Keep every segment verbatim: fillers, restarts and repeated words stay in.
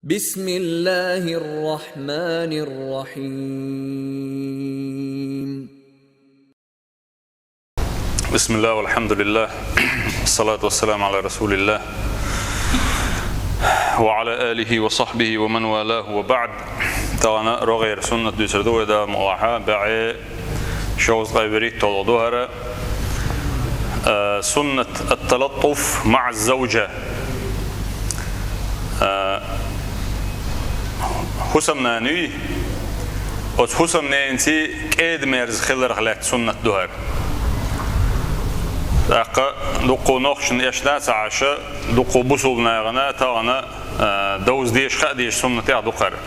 بسم الله الرحمن الرحيم. بسم الله والحمد لله. الصلاة والسلام على رسول الله. وعلى آله وصحبه ومن والاه وبعد. Тахан рогӀера суннат дуьйцур ду вай, Дала мукъалахь, бӀе шовзткъе вуьрхӀитталгӀа ду хӀара. Э, суннат ат-талаттуф маӀа аз-завжа. Э, хӀусамнана юй, оцу хӀусамненаца кӀеда-мерза хиларх лаьцна суннат ду хӀара. ТӀаккха дуккха нохчашна эшна а ца Ӏаш, дуккха бусулба нахана тахана, а, довза дезаш, хаа дезаш суннатех ду хӀара.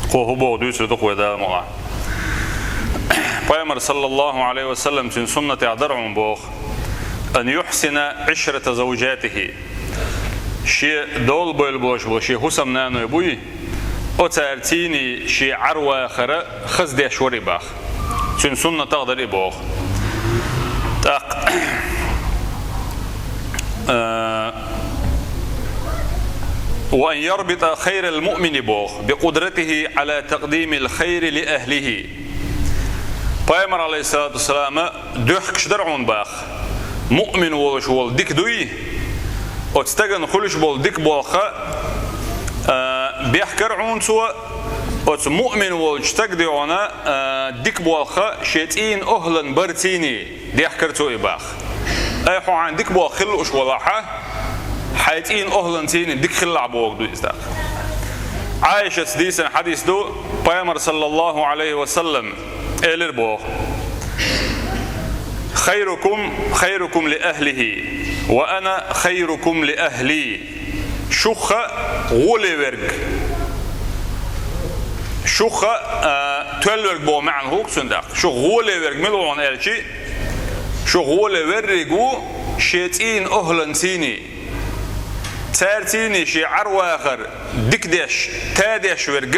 Кхо хӀун боху дуьйцур ду-кх вай, Дала мукъалахь. Пайхамар, саллаллаху Ӏалайхи ва саллам, цуьнан суннатех дара хьуна боху: «Ан юхьсина Ӏишрата завжатихи». Шен дола бевлла болуш болу шен хӀусамнаной буй, оцаьрца шен Ӏар вахар хаза деш вара и боху. Цуьнан суннатех дара и боху. ТӀаккха, а, «Ва ан ярбита хайрал муъмини», боху, «би къудратихи Ӏала такъдимил хайри ли ахлихи». Пайхамар, Ӏалайхиссалату вассалам, доьхкуш дара хьуна боху, муъмин волуш волу дика дуй, оцу стагана хуьлуш болу дика болх, а, бехкара хьуна цо, оцу муъмин волчу стага дуьхьал, а, дика болх шен цӀийнан охӀлан барца дехкара цо и боху. Ай, хьо хьайна дика болх хила лууш валахь, хьайн цӀийнан охӀланца дика хилалахь бохург ду иза тӀаккха. Ӏайшас дийцина хьадис ду, Пайхамар, саллаллаху Ӏалайхи ва саллам, элира боху: «Хайрукум, хайрукум ли ахлихи, ва ана хайрукум ли ахли». Шух гӀоле верг. Шух, а, тоьлла верг боху маьӀна хуьлу-кх цуьнан тӀаккха. Шух гӀоле верг мила ву хьуна аьлча, шух гӀоле верриг ву шен цӀийнан охӀланца. Цаьрца шен Ӏар вахар дика деш, та деш верг,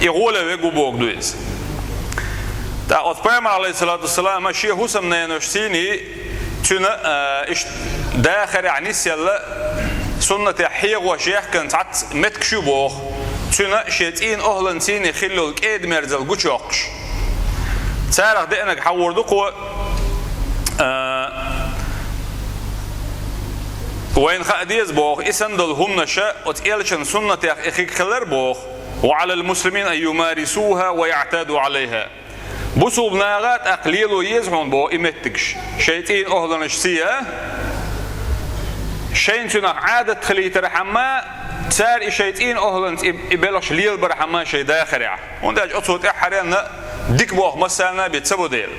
и гӀоле верг ву бохург ду иза. ТӀаккха оцу Пайхамар, Ӏалайхиссалату вассалам, шен хӀусамненошца цуьнан, а, иштта дахарехь нисъелла, суннатехь хьехош яьккхина цхьацца меттигаш ю боху, цуьнан шен цӀийнан охӀланца хилла йолу кӀеда-мерзалла гучуйоккхуш. Царах деанарг хьахор ду-кх, а, вайна хаа деза боху, и санна долу хӀуманаш оцу элчан суннатех и хиг хилар боху, «Ва Ӏалал муслимина ан юмарисуха ва яӀтаду Ӏалайха». Бусулба наха тӀаккха лело еза хьуна боху и меттигаш, шайн цӀийнан охӀланашца, шайна цуьнах Ӏадат хилийтархьама, цара и шайн цӀийнан охӀланца и, и белхаш лелабархьама шайн дахарехь. ХӀунда аьлча оцо тӀаьххьаренна дика болх массарна а бен ца бо дела.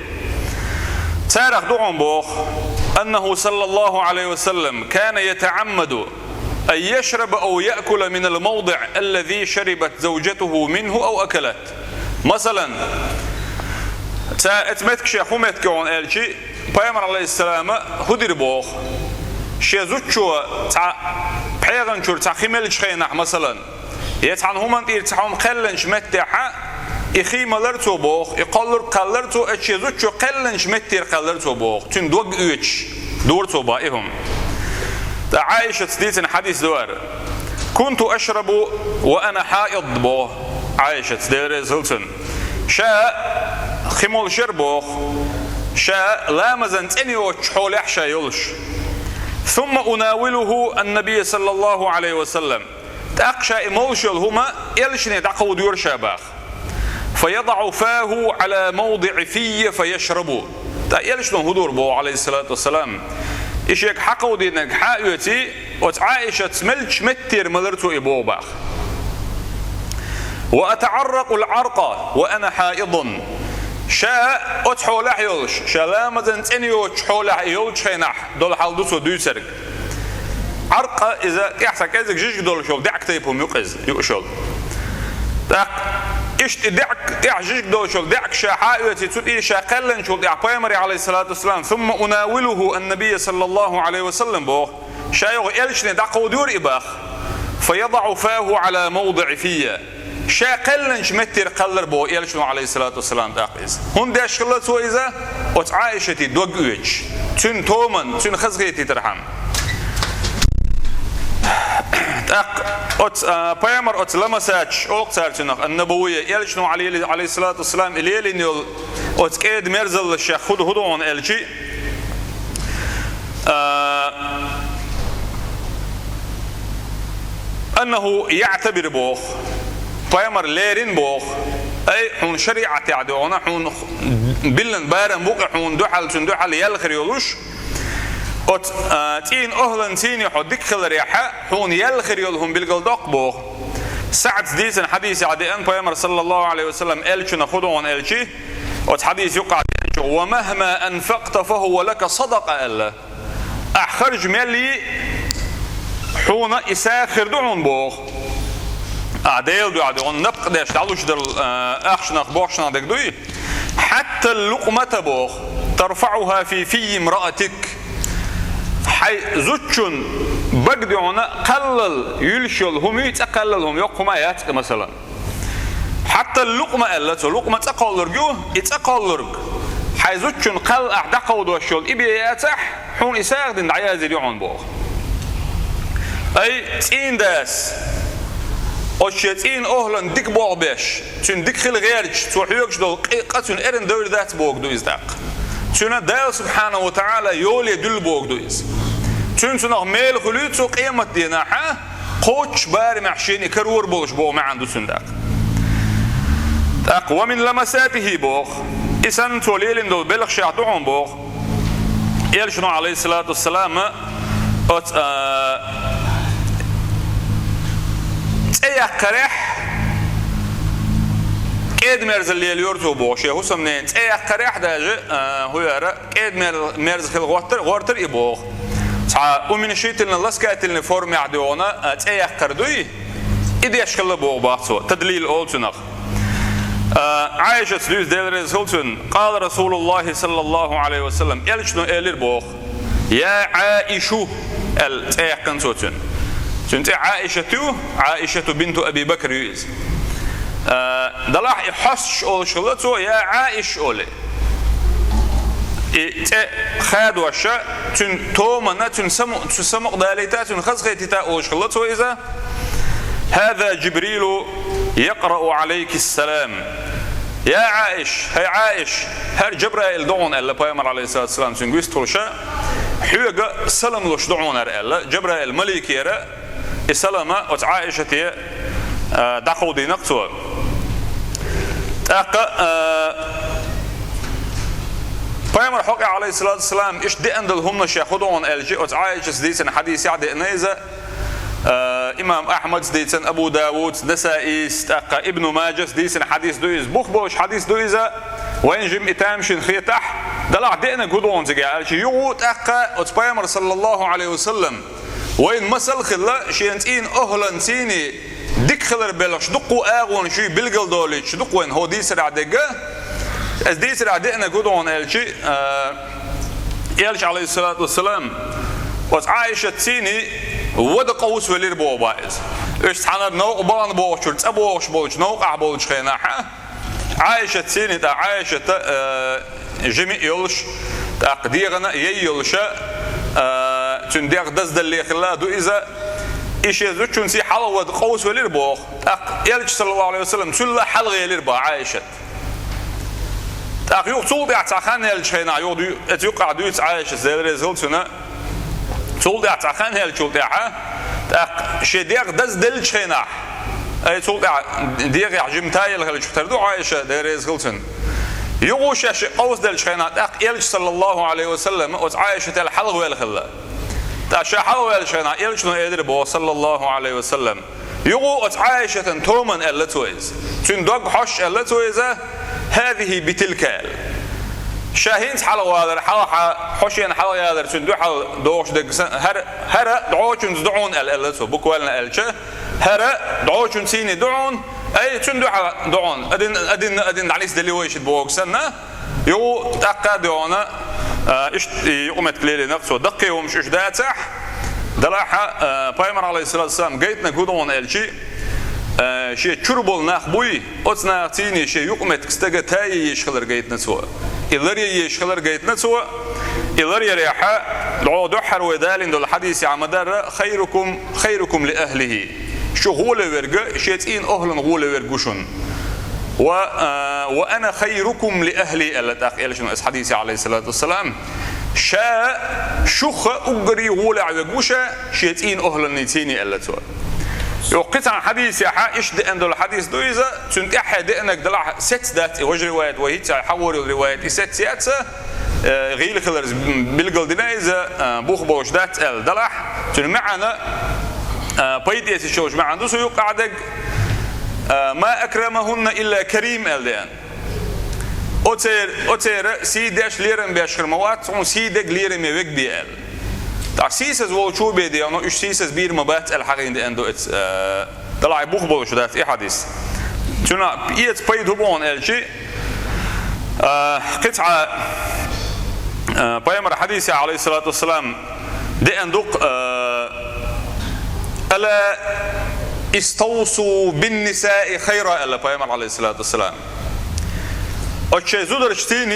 Царах ду хьуна боху: «Аннаху, саллаллаху Ӏалайхи ва саллам, кана ятаӀаммаду ан яшраба ав яъкула минал мавдиӀ аллази шарибат завжатуху минху ав акалат». Масалан, цара оцу меттигашех хӀун меттиг ю хьуна аьлча, Пайхамар, Ӏалайхиссалам, хӀун дира боху? Шен зудчо цхьа пхьегӀан чуьра цхьа хи меллачу хенахь, масалан, я цхьана хӀуманна тӀера цхьа хӀума кхаьллинчу меттехь, и хи малар цо боху, и кхоллург кхаьллар цо, оцу шен зудчо кхаьллинчу меттера кхаьллар цо боху, цуьнан дог оьцуш, дора цо боху и хӀума. ТӀаккха Ӏайшаца дийцина хьадис ду хӀара: «Кунту ашрабу ва ана хьаид», боху Ӏайшаца, Дела реза хуьлда цунна. Ша хи молуш яра боху, ша ламазан цӀена йоцучу хьолехь ша йолуш. «Сумма унавилуху ан-набийя, саллаллаху Ӏалайхи ва саллам». ТӀаккха ша и молуш йолу хӀума элчане дӀакховдайора ша боху. «Фа ядаӀу фаху Ӏала мавдиӀи фийя фа яшрабу». ТӀаккха элчано хӀун дора боху, Ӏалайхиссалату вассалам, и шега хьакховдийнарг хьа а оьций, оцу Ӏайшаца меллачу меттера малар цо и боху боху. «Ва атаӀарракъул Ӏаркъа ва ана хьаидун». Ша оцу хьолехь йолуш, ша ламазан цӀена йоцучу хьолехь и йолчу хенахь долу хьал ду цо дуьйцург. Ӏаркъа иза тӀехь цхьа кӀезиг жижиг долуш йолу деӀк тайпа хӀума ю-кх иза, юуш йолу. ТӀаккха иштта и деӀк, тӀехь жижиг долуш йолу деӀк ша хьа а оьций, цу тӀера ша кхаьллинчул тӀаьхьа Пайхамаре, Ӏалайхиссалату вассалам, «Сумма унавилуху ан-набийя, саллаллаху Ӏалайхи ва саллам», боху, ша юха элчане дӀакховдайора и боху. «Фа ядаӀу фаху Ӏала мавдиӀи фийя». Ша кхаьллинчу меттера кхаьллар боху элчано, Ӏалайхиссалату вассалам, тӀаккха иза. ХӀунда деш хилла цо иза? Оцу Ӏайшатан дог оьцуш, цуьнан томан, цуьнан хазахетийтархьама. ТӀаккха оц-, а, пайхамар оцу ламасаташ олу цара цунах, ан-набавийя, элчано, Ӏалай-, Ӏалайхиссалату вассалам, и лелийна йолу оцу кӀеда-мерзаллаш шех хӀун ду, хӀун ду хьуна аьлча, а, «أنه يعتبر», боху. Пайхамар лерина боху. Ай, хьуна шариӀатехь ду хьуна, хьуна биллина барам бу-кх хьуна дуьхьал, цунна дуьхьал ял хир йолуш. Оцу, а, цӀийнан охӀланца хьо дика хиларехь, хьуна ял хир йолу хӀума билгалдоккху боху. СаӀда дийцина хьадисехь деана пайхамар, саллаллаху Ӏалайхи ва саллам, элчанах хӀун ду хьуна аьлча, оцу хьадиса юккъехь деанчу: «ومهما أنفقت فهو لك صدقة», аьлла. Ахь харж мел йи, хьуна и сагӀа хир ду хьуна боху. Ахь Делан дуьхьа ду хьуна напха деш дӀалуш долу, а, ахчанах, бохчанах дерг дуй? «حتى اللقمة», боху, «ترفعها في في امرأتك». Хьайн зудчун бага ду хьуна кхаллал юьллуш йолу хӀума юй, цӀа кхаллал хӀума, йоккха хӀума а яц-кх, масалан. «حتى اللقمة», аьлла цо, лукъма цӀа кхоллург ю, и цӀа кхоллург, хьайн зудчун кхалла ахь дӀакховдош йолу и бен яцахь, хьуна и сагӀа дина дӀаяздийр ю хьуна боху. Ай, цӀийнан дас, оцу шен цӀийнан охӀланна дика болх беш, цуьнан дика хила гӀерташ, цо хьоьгуш долу къи-, къа цуьнан эрна девр дац бохург ду иза тӀаккха. Цуьнан Дала субхьанаху ва таӀала йоле дуьллу бохург ду иза. Цуьнан цунах мела хуьлуьйту цо къематдийнахь, кхоччуш барамехь шена и карор болуш боху маьӀна ду цуьнан тӀаккха. ТӀаккха «ومن لمساته», боху, и санна цо лелийна долу белхашех ду хьуна боху. Элчано, Ӏалайхиссалату вассалам, оцу, а, цӀе яккхарехь, кӀеда-мерза лелайора цо боху, шен хӀусамненан цӀе яккхарехь даже, а, хӀун яра, кӀеда-мер-, мерза хила гӀортар-, гӀортар и боху. Цхьа уменьшительно-ласкательный формехь ду хьуна, а, цӀе яккхар дуй, и деш хилла боху бах цо, тадлил олу цунах. А, Ӏайшас дуьйцу, Дела реза хила цунна: «قال رسول الله صلى الله عليه وسلم», элчано элира боху: «يا عائش», аьлла цӀе яьккхина цо цуьнан. Цуьнан цӀе Ӏаишат ю, Ӏаишату бинту Аби Бакр ю иза. А, делахь и хьоьстуш олуш хилла цо, «يا عائش» олий. И цӀе хадош, цуьнан томанна, цуьнан саму-, цу самукъадалийта, цуьнан хазахетийта олуш хилла цо иза. «هذا جبريل يقرأ عليك السلام». «Я Ӏаиш, хӀай Ӏаиш, хӀара Жабраил ду хьуна», аьлла пайхамар, Ӏалайхиссалату вассалам, цуьнга вистхуьлуш, хьоьга салам луш ду хьуна хӀара аьлла. Жабраил малик яра, и салам оцу Ӏаишате, а, дӀакховдийна-кх цо. ТӀаккха, а, пайхамар хьокъехь, Ӏалайхиссалату вассалам, иштта деана долу хӀуманаш хӀун ду хьуна аьлча, оцу Ӏаишас дийцина хьадисехь деана иза, а, имам Ахьмадс дийцина, Абу Давудс, Насаис, тӀаккха Ибну Маджас дийцина хьадис ду иза, бух болуш хьадис ду иза, вайн жимма и тамашийна хетахь, делахь деанарг хӀун ду хьуна цигахь аьлча, юха тӀаккха оцу пайхамар, саллаллаху Ӏалайхи ва саллам, вайна масал хилла, шен цӀийнан охӀланца дика хилар белхаш дуккха агӀонаш юй билгалдолуьйтуш ду-кх вайна хӀокху дийцарехь дерг. Иза дийцарехь деанарг хӀун ду хьуна аьлча, а, элча, Ӏалайхиссалату вассалам, оцу Ӏаишатца вада къовсавелира боху бах иза. Уьш цхьана новкъа бахана бохучуьра, цӀа бохуш болчу новкъахь болчу хенахь, Ӏаишатца тӀаккха, Ӏаишат, а, жима а йолуш, тӀаккха дегӀана а яй йолуш, а, цуьнан дегӀ даздалале хилла ду иза. И шен зудчунца хьалха вада къовсавелира боху. ТӀаккха элча, саллаллаху Ӏалайхи ва саллам, цул а хьалха елира бах Ӏаишат. ТӀаккха юха цул тӀаьхьа цхьа хан яьллачу хенахь, юха дуй-, оцу юккъехь дуьйцу Ӏаишас, Дела реза хила цунна, цул тӀаьхьа цхьа хан яьллачул тӀаьхьа, тӀаккха шен дегӀ дазделлачу хенахь, ай, цул тӀаьхьа дегӀехь жима тайилла хиллачух тера ду Ӏаиша, Дела реза хила цунна. Юха шаьш къовсаделлачу хенахь, тӀаккха элча, саллаллаху Ӏалайхи ва саллам, оцу Ӏаишател хьалха ваьлла хилла. ТӀаккха ша хьалха ваьллачу хенахь, элчано элира боху, саллаллаху Ӏалайхи ва саллам. Юха оцу Ӏаишатан томан аьлла цо иза. Цуьнан дог хьоьстуш аьлла цо иза: «هذه بتلك», аьлла. Ша хӀинца хьалха валар, хьалха, хьо шена хьалха ялар цуьнан дуьхьал догӀуш дерг сан, хӀара, хӀара дӀогӀучуьнца ду хьуна аьлла, аьлла цо, буквально аьлча, хӀара дӀогӀучуьнца ду хьуна, ай, цуьнан дуьхьал ду хьуна, адин, адин, адин дӀанисделла вайшиъ бохург санна, юха тӀаккха а ду хьуна, а, иштта и юкъаметтиг лелийнарг цо. Даккхий хӀумаш уьш дацахь, делахь а, а, пайхамар, Ӏалайхиссалату вассалам, гайтинарг хӀун ду хьуна аьлча, а, шен чуьра болу нах буй, оцу нахаца шен юкъаметтиг стага тае езаш хилар гайтина цо. И ларъе езаш хилар гайтина цо, и ларъярехьа, дӀо дуьххьара вай далийна долу хьадисехь ма-дарра: «Хайрукум, хайрукум ли ахлихи». Шу гӀоле верг шен цӀийнан охӀлан гӀоле верг ву шуна. «Ва, а, ва ана хайрукум ли ахли», аьлла тӀаккха элчано оцу хьадисехь, Ӏалайхиссалату вассалам. Ша шух уггаре гӀолехь верг ву ша шен цӀийнан охӀланний, цийний, аьлла цо. Йо, кхин цхьана хьадисехьа, иштта деана долу хьадис ду иза, цуьнан тӀаьххье деанарг далахь сецца дац и, важа риваят, вай хӀинцца хьахор йолу риваят, и сецца яц, э, гӀийла хиларца билгал дина иза, э, бух болуш дац аьлла далахь, цуьнан маьӀна, э, пайда эцаш йолуш маьӀна ду цу юккъехь дерг, э, «Ма акрамахунна илла карим», аьлла деана. Оцер-, оцеран сий деш, лерам беш хир ма вац, хьуна сий дерг лераме верг бен аьлла. ТӀаккха сийсаз волчо бен дегӀ, но уьш сийсаз бийр ма бац аьлла хьахийна деана ду эц, э, далахь бух болуш дац и хьадис. Цуьнан эца пайда хӀун бу хьуна аьлчи, э, кхин цхьа, э, пайхамар хьадисехь, Ӏалайхиссалату вассалам, деана ду-кх, э, «Ала иставсу бин-нисаи хайра», аьлла пайхамар, Ӏалайхиссалату вассалам. Оцу шайн зударшций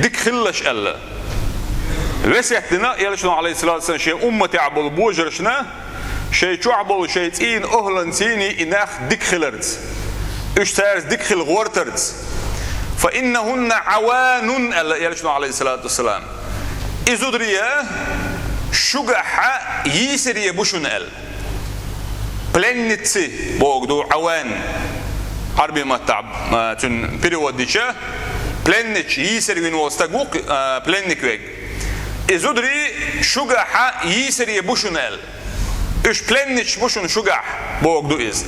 дика хилалаш аьлла. Весет дина элчано, Ӏалайхиссалату вассалам, шен умматехь болу божаршна, шайн чохь болу шайн цӀийнан охӀланций и нах дика хиларца, уьш цаьрца дика хила гӀортарца. «Фа иннахунна Ӏаванун», аьлла элчано, Ӏалайхиссалату вассалам. И зударий шуьгахь йийсаре бу шуна аьлла. Пленницы бохург ду Ӏаван, Ӏарбийн маттахь, а, цуьнан перевод дича, пленнича, йийсаре вина волу стаг ву-кх, а, пленник верг. И зударий шуьгахь йийсаре бу шуна аьлла. Уьш пленничаш бу шуна шуьгахь, бохург ду иза.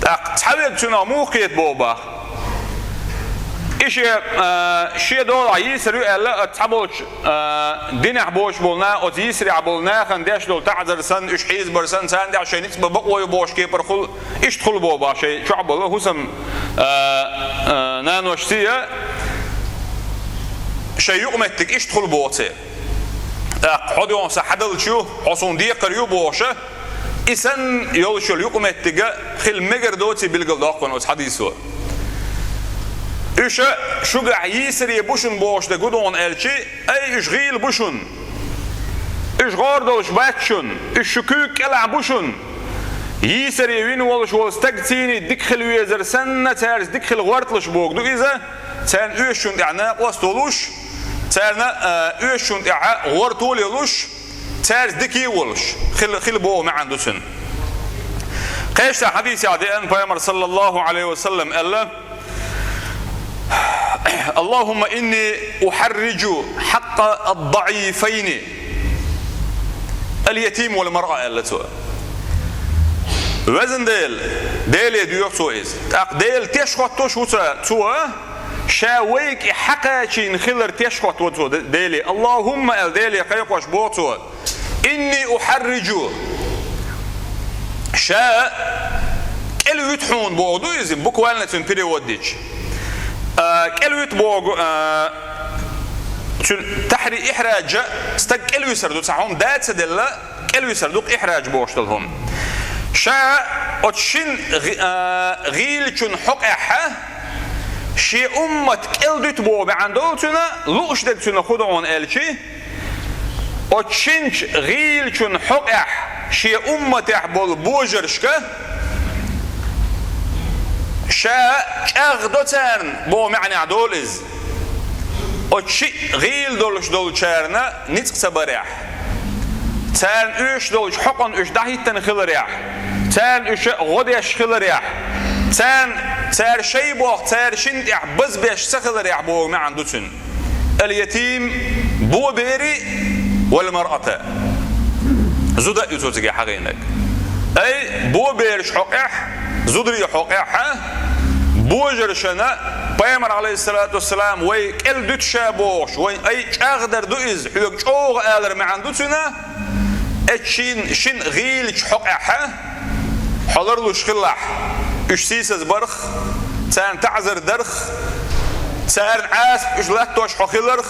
ТӀаккха цхьа верг цуьнах муха кхета боху боху. И шен, а, шен долахь йийсар ю аьлла, оцу цхьаболчу, а, динехь боцуш болу на-, оцу йийсарехь болу нахана деш долу таӀзар санна, уьш хьийзабар санна, царна тӀехь шайн ницкъ бан бакъо ю бохуш кепара хуьлу, иштта хуьлу боху боху шайн чохь болу хӀусам, а, а, наношций а, шайн юкъаметтиг иштта хуьлу боху церан. ТӀаккха хьо дуьхьал сан хьадалча ю, хьо суна декхар ю бохуш а, и санна йолуш йолу юкъаметтиг хила мегар доций билгал доккху оцу хьадисо. Уьш шуьгахь йийсаре бу шуна бохуш дерг хӀун ду хьуна аьлчи, ай, уьш гӀийла бу шуна. Уьш гӀора долуш бац шуна, уьш шун куьйга кӀелахь бу шуна. Йийсаре вина волуш волу стагций дика хила везар санна, цаьрца дика хила гӀорталаш бохург ду иза, царна оьшучунна тӀехь накъост а волуш, царна, а, оьшучунна тӀехь гӀортал а луш, цаьрца дика а волуш, хила, хила боху маьӀна ду цуьнан. Кхечу хьадисехь деана пайхамар, саллаллаху Ӏалайхи ва саллам, аьлла: «Аллахумма инни ухьарриджу хьакъа ад-даӀифайни, ал-ятим вал-маръа», аьлла цо. Везан Дела, Деле доьху цо иза. ТӀаккха Дела теш хӀоттош ву ца-, цо, ша вайга и хьакхачийна хилар теш хӀоттаво цо Де-, Деле. «Аллахумма», аьлла, Деле кхайкхош боху цо. «Инни ухьарриджу». Ша кӀелвуьту хьуна боху ду иза, буквально цуьнан перевод дича. А, кӀелвуьту боху, а, цуьнан тахьри-, ихьраджа стаг кӀелвисар ду, цхьа хӀума да ца делла, кӀелвисар ду-кх ихьрадж бохуш долу хӀума. Ша оцу шин гӀи-, а, гӀийлачун хьокъехь шен уммат кӀелдуьту боху маьӀна долу цуьнан, лууш дерг цуьнан хӀун ду хьуна аьлчи, оцу шинчу гӀийлачун хьокъехь шен умматехь болу божаршка ша чӀагӀдо царна боху маьӀнехь долу иза. Оцу шиъ гӀийла долуш долчарна ницкъ ца барехь, царна оьшуш долчу хьокъана уьш дӀахӀиттина хиларехь, царна уьш гӀо деш хиларехь, царна, цара шай боху, цара шина тӀехь базбеш ца хиларехь боху маьӀна ду цуьнан. Ал-ятим, бобери, вал-маръата. Зуда а ю цо цига хьахийнарг. Ай, бобераш хьокъехь, зударий хьокъехь, божаршна, пайхамар, Ӏалайхиссалату вассалам, вай кӀелдуьту ша бохуш, вайн ай чӀагӀдар ду иза, хьоьга чӀогӀа алар маьӀна ду цуьнан, эцу шин, шин гӀийлачу хьокъехь, хьо ларлуш хилалахь, уьш сийсаз барх, царна таӀзар дарх, царна Ӏазап уьш латтош хьо хиларх,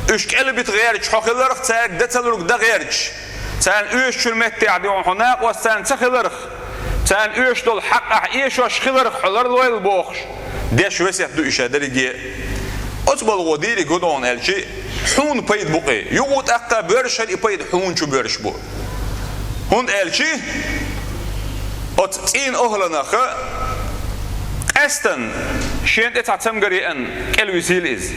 уьш кӀелбита гӀерташ хьо хиларх, цаьрга дан ца лург дан гӀерташ, царна оьшучун меттехь дуьхьал хьо накъост царна ца хиларх, царна оьшуш долу хьакъ ахь эшош хиларх хьо ларлойла бохуш, деш весет ду и ша дерриге. оцу балгӀо дийриг гу догӀун аьлчи, хьуна пайда бу-кх и. Юха тӀаккха боьрша хила и пайда хьуна чу боьрша бу. ХӀунда аьлчи, оцу цӀийнан охӀланах къаьстина шена тӀе цхьа цамгар еана кӀелвисийла иза.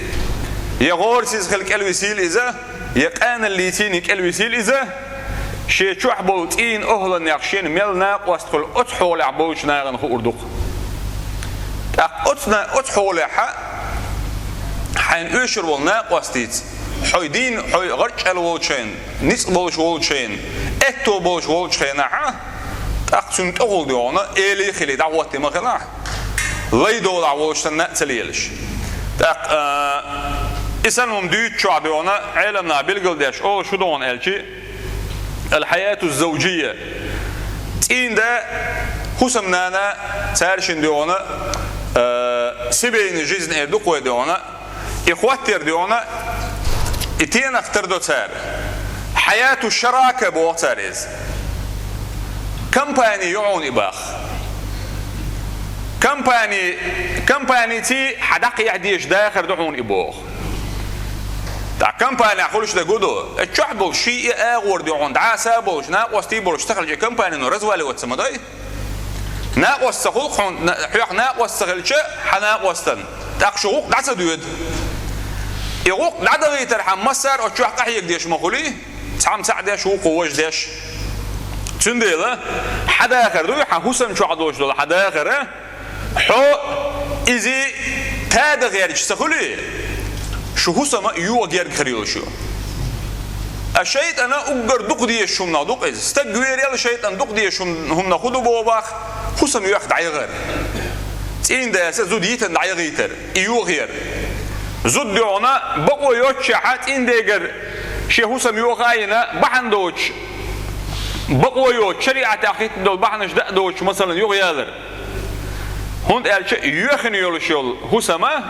Я гӀорасиз хила кӀелвисийла иза, я къаналлийцийна кӀелвисийла иза, шен чохь болу цӀийнан охӀланех шена мел накъост хуьлу оцу хьолехь болчу нахана хуур ду-кх. ТӀаккха оцу на-, оцу хьолехьа хьайна оьшур волу накъостица, хьо дийна, хьо гӀарчӀел волчу хенахь, ницкъ болуш волчу хенахь, аьтто болуш волчу хенахьа, тӀаккха цуьнан тӀехула догӀуна, элий хилий дӀахӀотте ма хилахь, лай долахь волуш санна а ца лелаш. ТӀаккха, а, и санна хӀума дуьйцучохь догӀуна, Ӏеламнаха билгалдеш олуш хӀун догӀуна аьлчи, аль-хьаяту завжия. ЦӀийнда, хӀусамнана, цаьршинна догӀуна, а, семейная жизнь эр ду-кх вай догӀуна, и хӀоттер догӀуна, и тенах тардо цара. Хьаяту шарака боху цара иза. Компани ю хьуна и баха. Компани, компанеций хьан дӀакхехьа дезаш дахар ду хьуна и боху. ТӀаккха компанехь хуьлуш дерг хӀун ду? Э, чохь болуш ший и агӀор ду хьуна, дӀаса а болуш, накъостий а болуш ца хилча, и компанино разваливаться ма дой. Накъост ца хуьлу хьуна, на-, хьоьх накъост ца хилча, хьан накъостан, тӀаккха шу гӀуллакх дӀа ца доьду. И гӀуллакх дӀадахийтархьама массара а оцу чохь къахьега деш ма хуьлий, цхьамма цхьаъ деш, вукхо важа деш. Цундела хьан дахар дуй, хьан хӀусам чохь долуш долу хьан дахар, хьо иза тада гӀерташ ца хуьлий, шу хӀусам а йоха герга хир йолуш ю. А шайтӀана уггар дукха дезаш хӀуманах ду-кх иза. Стаг верел шайтӀана дукха дезаш хӀум-, хӀуманах хӀун ду боху баха, хӀусам йоьхна дӀаяхар. ЦӀийнда аса зуда йитина дӀаяхийтар, и йохаяр. Зуда догӀуна бакъо йоццушехьа, цӀийндегара шен хӀусам йоха а йина, бахьана доцуш, бакъо йоцуш, шариӀатехь хӀиттина долу бахьанаш даа доцуш, масалан, юхаялар. ХӀунда аьлча йоьхна йолуш йолу хӀусама,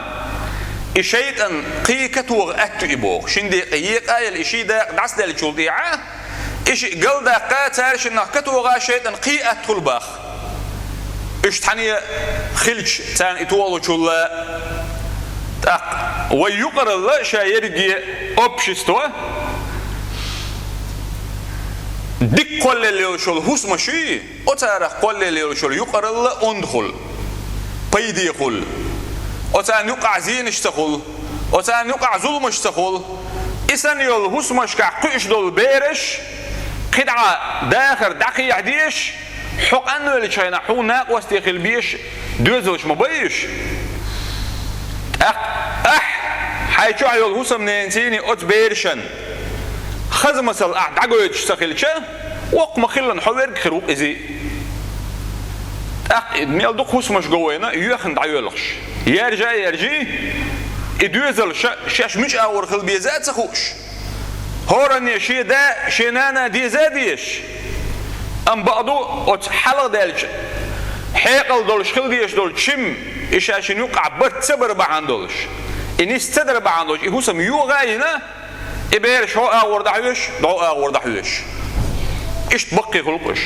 и шайтӀан кхин катоха атта ю и боху. Шина декъе екъа а елла, и ший дакъа дӀасаделлачул тӀехьа, и шиъ галдаккха, цаьршиннах катоха шайтӀан кхин атта хуьлу баха. Уьш цхьаьна хилча, царна и тохалучул а, тӀаккха вай юкъаралла ша ерриге общество дика кхоллаелла йолуш йолу хӀусамаш ю, оцарах кхоллаелла йолуш йолу юкъаралла онда хуьлу, пайде хуьлу. Оцарна юкъахь зенаш ца хуьлу, оцарна юкъахь зуламаш ца хуьлу. И санна йолу хӀусамашкахь кхуьуш долу бераш, кхидӀа дахар дӀакхехьа дезаш, хьо къанвеллачу хенахь хьуна накъостий хила безаш доьзалш ма байъаш. ТӀаккха ахь хьайн чохь йолу хӀусамненацийний оцу берашан хаза масал ахь дӀагойтуш ца хилча, воккха ма-хиллара хьо верг хир ву-кх изий. ТӀаккха и мел дукха хӀусамаш го вайна, йоьхна дӀайоьлхуш. Яьржа а яьржий, и доьзалш шаьш мича агӀор хила беза а ца хууш. ХӀоранне шен да, шен нана деза а дезаш, амма бакъду оцу хьалха даьллачу хьекъал долуш хила дезаш долу чим, и ша шина юккъахь барт ца бара бахьана долуш, и нис ца дара бахьана долуш, и хӀусам йоха а йина, и бераш хӀо агӀор дӀахьоьжуш, дӀо агӀор дӀахьоьжуш. Иштта баккхий хуьлу-кх уьш.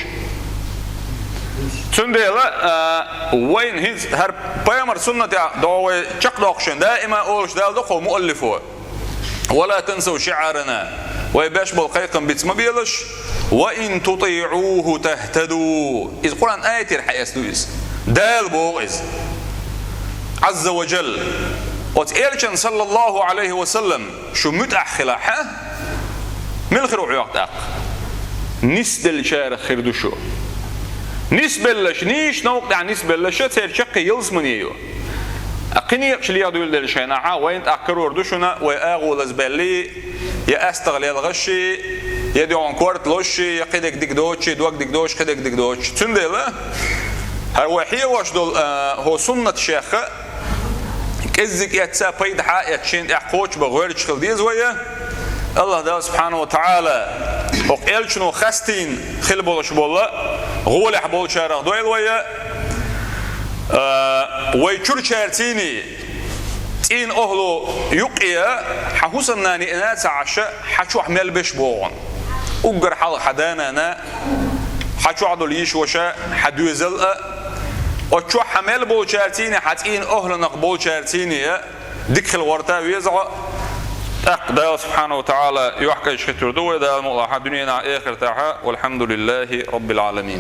Цундела, а, вайн хӀинца хӀара пайхамар суннатехь догӀу вай чекхдоккхуш, даима олуш Дала ду-кх хӀо муаллифо. «Ва ла тансав ши'арана». Вай беш болу кхайкхам биц ма белаш. «Ва ин тути'уху тахтаду». Иза Къуръан аятера хьаэцна ду иза. Дала боху иза, Азза ва Джалла. Оцу Элчан, саллаллаху Ӏалайхи ва саллам, шу муьтӀахь хилахьа, мила хир ву хьоьх тӀаккха? Нисделлачарах хир ду шу. Нисбеллаш, нийса новкъа тӀехь нисбеллаша, церан чаккхе ялсамане ю. Ткъа кхин некъаш леха дуьйладеллачу хенахьа, вайна тӀаккха карор ду шуна, вай агӀо лазабаьллий, я астагӀа лелхаш, я дуьхьал корта лозуш, я кхидерг дика доцуш, дог дика доцуш, кхидерг дика доцуш. Цундела хӀара вай хьехош долу, а, хӀо суннат шех а, кӀеззиг эцна, пайда хьаэцна, шена тӀехь кхочушбан гӀоьрташ хила деза вай. АллахӀ Дала субхьанаху ва таӀала хӀокху Элчано хастийна хила болуш болу гӀолехь болчарах дойла вай. А, вай чуьрачаьрцийний, цӀийнан охӀла юккъе хьан хӀусамнана йиъна а ца Ӏаш, хьан чохь мел беш боху хьуна. Уггар хьалха хьан да-нана, хьан чохь долу йиша-ваша, хьан доьзал а, оцу чохь хьан мел болчаьрцийний, хьан цӀийнан охӀланах болчаьрцийний а, дика хила гӀерта веза Ӏа, тӀаккха Дала субхьанаху ва таӀала йохкаш хетур ду вай, Дала мукъ лахь, дуьненахь, эхартахь. Валхьамдулиллахи раббил Ӏаламин.